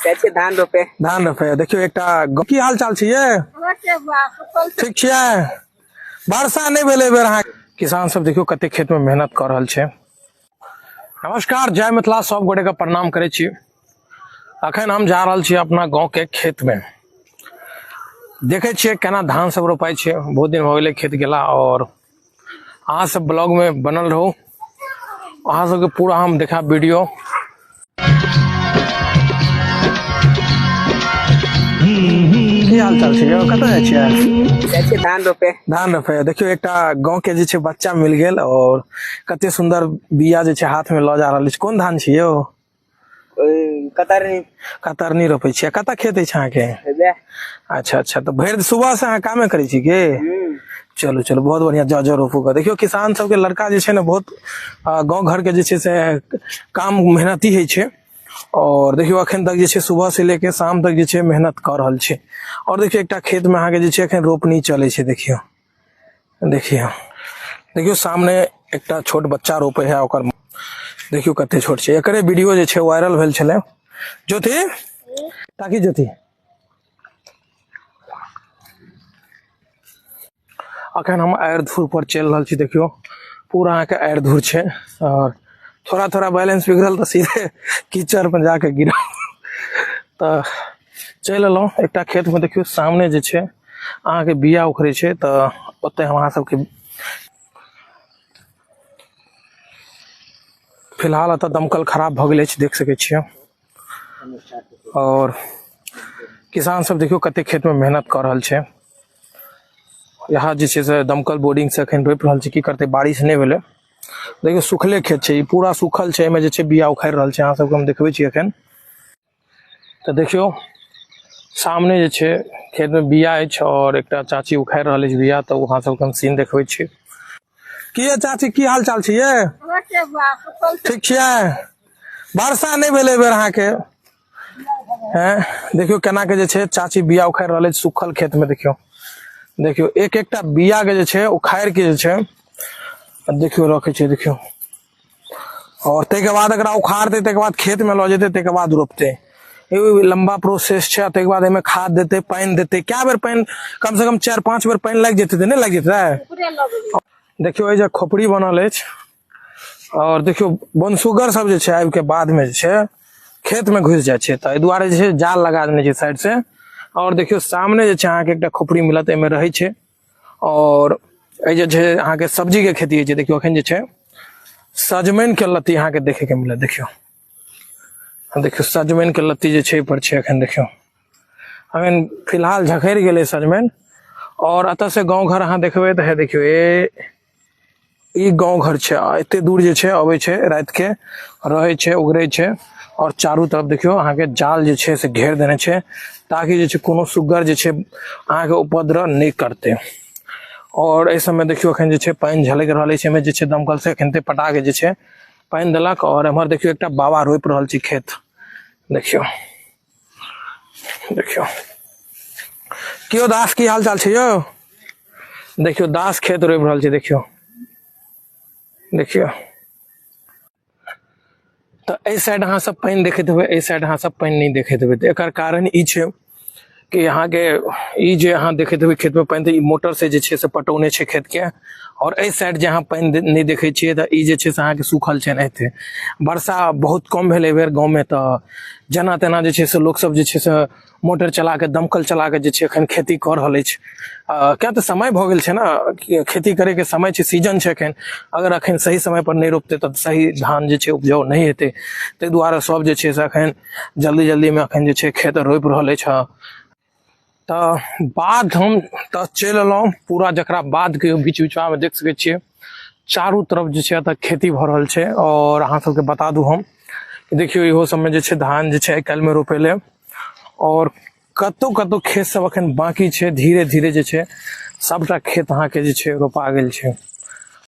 जाइ छियै धान रोपे। धान रोपे। देखियौ एकटा की हाल चाल छै ये? ठीक छियै? वर्षा नहि भेलै बेर। अहाँ किसान सब देखियौ कते खेत में मेहनत कऽ रहल छै। नमस्कार, जय मिथिला, सब गोटे के प्रणाम करै छी। अखन हम जा रहल छी अपना गाँव के खेत में, देखै छियै केना धान सब रोपाइ छै। बहुत दिन भऽ गेलै खेत गेला। और अहाँ सब ब्लॉग में बनल रहू, अहाँ सबके पूरा हम देखाब वीडियो। की हाल चाल छै यौ? कतऽ जाइ छियै? जाइ छियै धान रोपे। धान रोपे। देखियौ एकटा गाँव के जे छै बच्चा मिल गेल और कते सुंदर बिया जे छै हाथ में लऽ जा रहल अछि। कोन धान छै यौ? कतरनी। कतरनी रोपै छियै। कतऽ खेत अछि अहाँके? हेबे। अच्छा अच्छा, तऽ भरि सुबह से अहाँ कामे करै छी की? चलू चलू, बहुत बढ़िया, जाओ जाओ रोपू कऽ। देखियौ किसान सबके लड़का जे छै ने बहुत गाँव घर के जे छै से काम मेहनती होइ छै। और देखियौ अखन तक जे छै सुबह से लेके शाम तक जे छै मेहनत कऽ रहल छै। और देखियौ एकटा खेत में अहाँके जे छै अखन रोपनी चलै छै। देखियौ देखियौ देखियौ, सामने एकटा छोट बच्चा रोपे है। ओकर देखियौ कते छोट छै। एकरे वीडियो जे छै वायरल भेल छलै। ज्योति ताकि ज्योति, अखन हम आयर धूर पर चलि रहल छी। देखियौ पूरा अहाँके आयर धूर छै और थोड़ा थोड़ा बैलेंस बिगड़ल तऽ सीधे कीचड़ में जाके गिरल। तऽ चलि एलहुँ एकटा खेत में। देखियौ सामने जे छै अहाँके बिया उखड़ै छै, तऽ ओतय हम अहाँ सबके फिलहाल एतऽ दमकल खराब भऽ गेल अछि, देख सकै छियै। और किसान सब देखियौ कते खेत में मेहनत कऽ रहल छै। यहाँ जे छै से दमकल बोर्डिंग से एखन रोपि रहल छै। की करतै, बारिश नहि भेलै। देखियौ सुखले खेत छै, ई पूरा सुखल छै। एहिमे जे छै बिया उखाड़ि रहल छै। अहाँ सबके हम देखबै छी एखन। तऽ देखियौ सामने जे छै खेत में बिया अछि और एकटा चाची उखाड़ि रहल अछि बिया। तऽ अहाँ सबके हम सीन देखबै छी। की ये चाची, की हाल चाल छै ये? ठीक छियै? वर्षा नहि भेलै एहि बेर अहाँके? हैं, देखियौ केना के जे छै चाची बिया उखाड़ि रहल अछि सुखल खेत में। देखियौ देखियौ, एक एकटा बिया के जे छै उखाड़ि के जे छै देखियौ रखै छै। देखियौ, और ताहिके बाद एकरा उखाड़तै, ताहिके बाद खेतमे लऽ जेतै, ताहिके बाद रोपतै। ई लम्बा प्रोसेस छै। ताहिके बाद एहिमे खाद देतै, पानि देतै। कए बेर पानि? कम से कम 4-5 बेर पानि लागि जेतै तऽ नहि लागि जेतै? देखियौ एहि जे खोपड़ी बनल अछि और देखियौ बनसुगर सब जे छै आबिके बादमे जे छै खेतमे घुसि जाइ छै, तऽ एहि दुआरे जे छै जाल लगा देने छै साइड से। और देखियौ सामने जे छै अहाँके एकटा खोपड़ी मिलत, एहिमे रहै छै। और एहि जे छै अहाँके सब्जीके खेती होइ छै। देखियौ अखन जे छै सजमनिके लत्ती अहाँके देखैके मिलत। देखियौ देखियौ, सजमनिके लत्ती जे छै पर छै अखन। देखियौ अखन फिलहाल झखड़ि गेलै सजमनि। और एतऽ से गाँव घर अहाँ देखबै तऽ हे देखियौ ए ई गाँव घर छै। आ एते दूर जे छै अबै छै, राति के रहै छै, उगरै छै। और चारू तरफ देखियौ अहाँके जाल जे छै से घेर देने छै, ताकि जे छै कोनो सुग्गर जे छै अहाँके उपद्रव नहि करतै। और एहि सबमे देखियौ अखन जे छै पानि झलकि रहल अछि। एहिमे जे छै दमकल से एखन पटा के जे छै पानि देलक। और एम्हर देखियौ एकटा बाबा रोपि रहल छै खेत। देखियौ देखियौ, कियो दास, की हाल चाल छै यौ? देखियौ दास खेत रोपि रहल छै। देखियौ देखियौ, तऽ एहि साइड अहाँ सब पानि देखैत हेबै, एहि साइड अहाँ सब पानि नहि देखैत हेबै। तऽ एकर कारण ई छै कि अहाँके ई जे अहाँ देखैत हेबै खेतमे पानि, तऽ ई मोटर से जे छै से पटौने छै खेतके। आओर एहि साइड जे अहाँ पानि नहि देखै छियै, तऽ ई जे छै से अहाँके सूखल छै। एनाहिते वर्षा बहुत कम भेल एहि बेर गाँवमे, तऽ जेना तेना जे छै से लोकसब जे छै से मोटर चला कऽ, दमकल चला कऽ जे छै एखन खेती कऽ रहल अछि। किया तऽ समय भऽ गेल छै ने, खेती करैके समय छै, सीजन छै एखन। अगर एखन सही समय पर नहि रोपतै तऽ सही धान जे छै उपजाउ नहि हेतै। ताहि दुआरे सब जे छै से एखन जल्दी जल्दीमे एखन जे छै खेत रोपि रहल अछि। तऽ बाध हम तऽ चलि एलहुँ पूरा, जकरा बाध कहियौ, बीच बीचमे देख सकै छियै चारू तरफ जे छै एतऽ खेती भऽ रहल छै। आओर अहाँ सबके बता दू हम, देखियौ इहो सबमे जे छै धान जे छै आइ काल्हिमे रोपेलै। आओर कतौ कतौ खेत सब अखन बाकी छै। धीरे धीरे जे छै सबटा खेत अहाँके जे छै रोपा गेल छै।